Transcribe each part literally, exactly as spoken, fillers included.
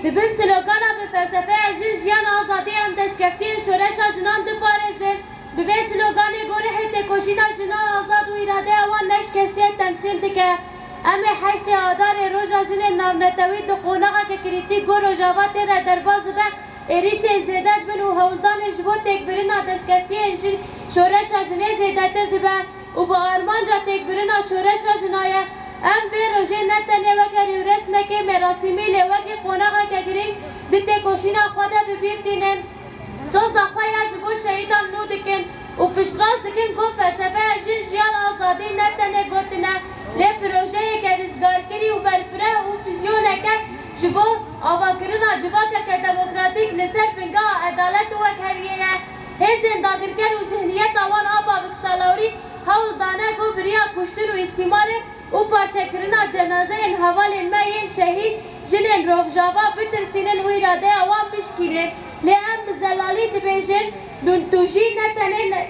Di bin slogana bi felsefeya Jin, Jiyan, Azadî em destkeftiyên şoreşa jinan diparêzin. Bi vê sloganê gorî hê têkoşîna jinan azad û îradeya wan neşkesiyê temsîl dike. Em ê heştê Adarê Roja Jinên Navnetewî di qonaxeke krîtîk ku Rojava tê re derbas dibe, êrîşên zêde dibin û hewldanên ji bo têkbirina destkeftiyên jin şoreşa jinê zêdetir dibe û bi armanca têkbirina şoreşa jina ye. Em vê rojê ne tenê weke rêwresmekê merasîmî lê wekî qonaxeke girîng di têkoşîna xwe de bi bîr tînin. Soza xwe ya ji bo şehîdan nû dikin û piştrast dikin ku felsefeya Jin, Jiyan, Azadî ne tenê gotin e, lê projeyeke rizgarkirî û berfireh û vîzyoneke ji bo avakirina civakeke demokratîk li ser bingeha edalet û wekheviyê ye. Hêzên dagirker û zihniyeta wan a Bavik Salawrî hewl dane ku bi riya kuştin û îstîmarê û parçekirina cenazeyên hevalên me yên şehîd, jinên Rojava bitirsînin û îradeya wan bişkînin. Lê em bi zelalî dibêjin, dûntûjî ne tenê ne,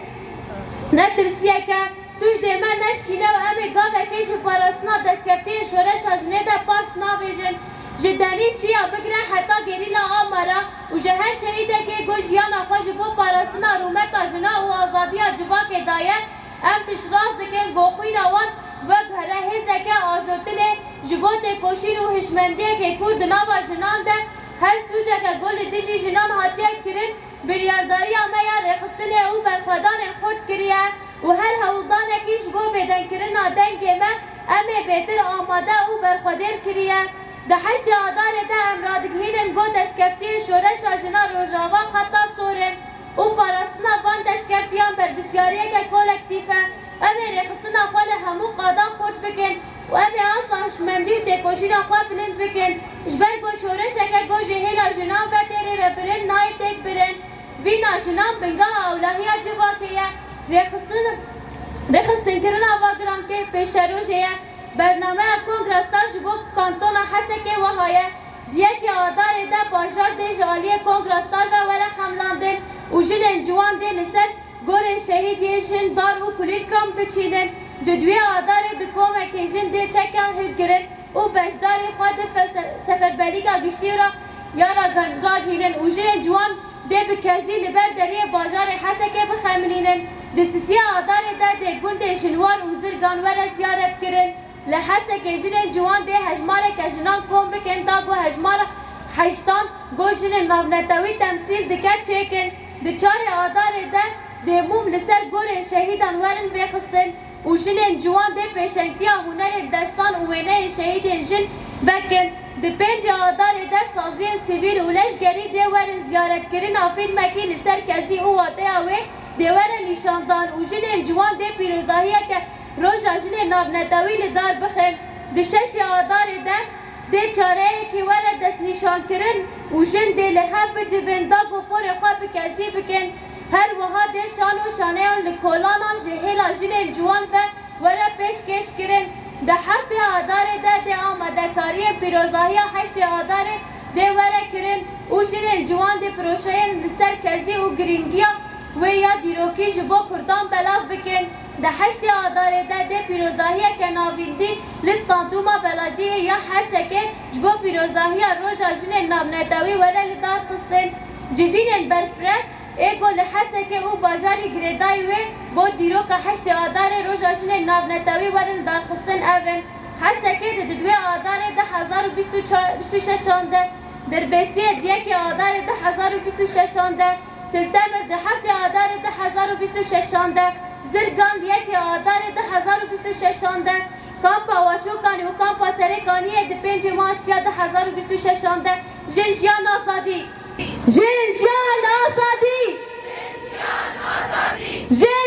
ne tirsiyek e, sûcdê me neşkîne û em ê gavekê ji parastina destkeftiyên şoreşa jinê de paş navêjin. Ji Denîz Çiya bigire heta gerîla Amara û ji her şehîdekê ku jiyana xwe ji bo parastina rûmeta jinan û azadiya civakê daye, em piştrast dikin ku xwîna wan veguhere hêzeke ajotinê ji bo têkoşîn û hişmendiyekê ku di nava jinan de her sûceke ku li dijî jinan hatiye kirin, biryardariya me ya rêxistinê û berxwedanên xurt kiriye û her hewldanekî ji bo bêdengkirina dengê me em ê bêtir amade û berxwedêr kiriye. Di heştê Adarê de em radigihînin ku destkeftiyên şoreşa jinan Rojava xeta sor in û parastina van destkeftiyan berpirsyariyeke kolektîf e. Em ê rêxistina xwe li hemû qadan xurt bikin û em ê asta hişmendî û têkoşîna xwe bilind bikin. Ji ber ku şoreşeke ku ji hêla jinan ve tê rêvebirin nayê têkbirin. Vîna jinan bingeha ewlehiya civakê ye. Rêxistin, rêxistinkirina va girankê pêşerojê ye. Bernameya Kongra Star ji bo Kantona Hesekê wiha ye. Di yekê Adarê de bajar dê ji aliyê Kongra Star ve were hemlandin û jinên ciwan dê li ser gorên şehîd yên jin dar û kulîlkan biçînin. Di duyê Adarê di komekê jin dê çekan hilkirin û beşdarî xwe di fese-, seferberîka giştî ra ya ra gan-, ragihînin û jinên ciwan dê bi kezî li ber deriyê bajarê Hesekê bixemilînin. Di sisiyê Adarê de dê gundê Jinwar û Zirgan were ziyaret kirin. Li Hesekê jinên ciwan dê hejmareke jinan kom bikin da ku hejmara heştan ku jinên navnetewî temsîl dike çêkin. Di çarê Adarê de dê mûm li ser gorên şehîdan werin vêxistin û jinên ciwan dê pêşengtiya hunerên destan û wêneyên şehîdên jin vekin. Di pêncê Adarê de saziyên sivîl û leşgerî dê werin ziyaretkirina fîlmekî li ser kezî û wateya wê dê were nîşandan û jinên ciwan dê pîrozahiyeke Roja Jinên Navnetewî li dar bixin. Di şeşê Adarê de dê çareyekî were destnîşankirin û jin dê li hev bicivin da ku porê xwe bi kezî bikin. Her wiha dê şan û şaneyan li kolanan ji hêla jinên ciwan ve were pêşkêş kirin. Di heftê Adarê de dê amadekariyên pîrozahiya heştê Adarê dê were kirin û jinên ciwan dê proşeyên li ser kezî û girîngiya wê ya dîrokî ji bo Kurdan belav bikin. Di heştê Adarê de dê pîrozahiyeke navîndî li Stantûma Belediyê ya Hesekê ji bo pîrozahiya Roja Jinên Navnetewî were li dar xistin. Civînên berfireh ê ku li Hesekê û bajarî girêdayî wê bo dîroka heştê Adarê Roja Jinên Navnetewî werin darxistin ev in: Hesekê di dudwê Adarê du hezar û bîst û çar, bîst û şeşan de, Dirbêsiyê di yekê Adarê du hezar û bîst û şeşan de, Til Temir di heftê Adarê du hezar û bîst û şeşan de, Zirgan di yekê Adarê du hezar û bîst û şeşan de, Kampa Waşokanî û Kampa Serêkaniyê di pêncê meha Siya du hezar û bîst û şeşan de. Jin, jiyan, azadî! Jin, jiyan, azadî! Jin,